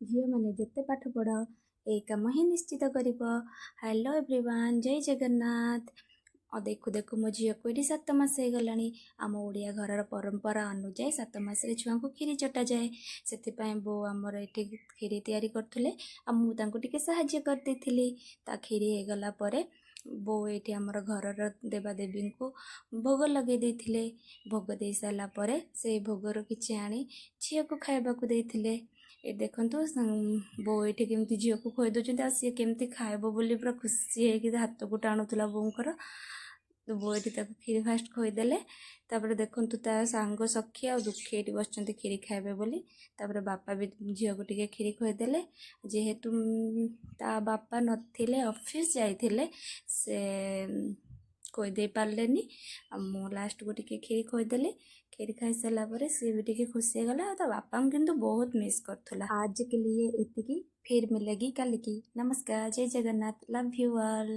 ଝିଅମାନେ ଯେତେ ପାଠ ପଢ଼, ଏଇ କାମ ହିଁ ନିଶ୍ଚିତ କରିବ। ହ୍ୟାଲୋ ଏଭ୍ରିୱାନ୍, ଜୟ ଜଗନ୍ନାଥ। ଆଉ ଦେଖୁ ଦେଖୁ ମୋ ଝିଅକୁ ଏଠି 7 ମାସ ହେଇଗଲାଣି। ଆମ ଓଡ଼ିଆ ଘରର ପରମ୍ପରା ଅନୁଯାୟୀ 7 ମାସରେ ଛୁଆଙ୍କୁ କ୍ଷୀରି ଚଟାଯାଏ। ସେଥିପାଇଁ ବୋଉ ଆମର ଏଠି କ୍ଷୀରି ତିଆରି କରୁଥିଲେ ଆଉ ମୁଁ ତାଙ୍କୁ ଟିକେ ସାହାଯ୍ୟ କରିଦେଇଥିଲି। ତା କ୍ଷୀରି ହେଇଗଲା ପରେ ବୋଉ ଏଇଠି ଆମର ଘରର ଦେବାଦେବୀଙ୍କୁ ଭୋଗ ଲଗେଇ ଦେଇଥିଲେ। ଭୋଗ ଦେଇ ସାରିଲା ପରେ ସେଇ ଭୋଗରୁ କିଛି ଆଣି ଝିଅକୁ ଖାଇବାକୁ ଦେଇଥିଲେ। ଏ ଦେଖନ୍ତୁ, ବୋଉ ଏଇଠି କେମିତି ଝିଅକୁ ଖୁଆଇ ଦେଉଛନ୍ତି ଆଉ ସିଏ କେମିତି ଖାଇବ ବୋଲି ପୁରା ଖୁସି ହେଇକି ହାତକୁ ଟାଣୁଥିଲା ବୋଉଙ୍କର। ତ ବୋଉ ଏଠି ତାକୁ କ୍ଷୀରି ଫାଷ୍ଟ ଖୋଇଦେଲେ। ତାପରେ ଦେଖନ୍ତୁ, ତା ସାଙ୍ଗ ସଖୀ ଆଉ ଦୁଃଖୀ ଏଇଠି ବସିଛନ୍ତି କ୍ଷୀରି ଖାଇବେ ବୋଲି। ତାପରେ ବାପା ବି ଝିଅକୁ ଟିକେ କ୍ଷୀରି ଖୋଇଦେଲେ। ଯେହେତୁ ତା ବାପା ନଥିଲେ, ଅଫିସ୍ ଯାଇଥିଲେ, ସେ ଖୋଇ ଦେଇ ପାରିଲେନି ଆଉ ମୁଁ ଲାଷ୍ଟକୁ ଟିକେ କ୍ଷୀରି ଖୋଇଦେଲି। କ୍ଷୀରି ଖାଇସାରିଲା ପରେ ସିଏ ବି ଟିକେ ଖୁସି ହେଇଗଲା ଆଉ ତା ବାପାଙ୍କୁ କିନ୍ତୁ ବହୁତ ମିସ୍ କରୁଥିଲା। आज के लिए ଏତିକି, फिर मिलेगी कल की। ନମସ୍କାର, ଜୟ ଜଗନ୍ନାଥ, ଲଭ୍ you all.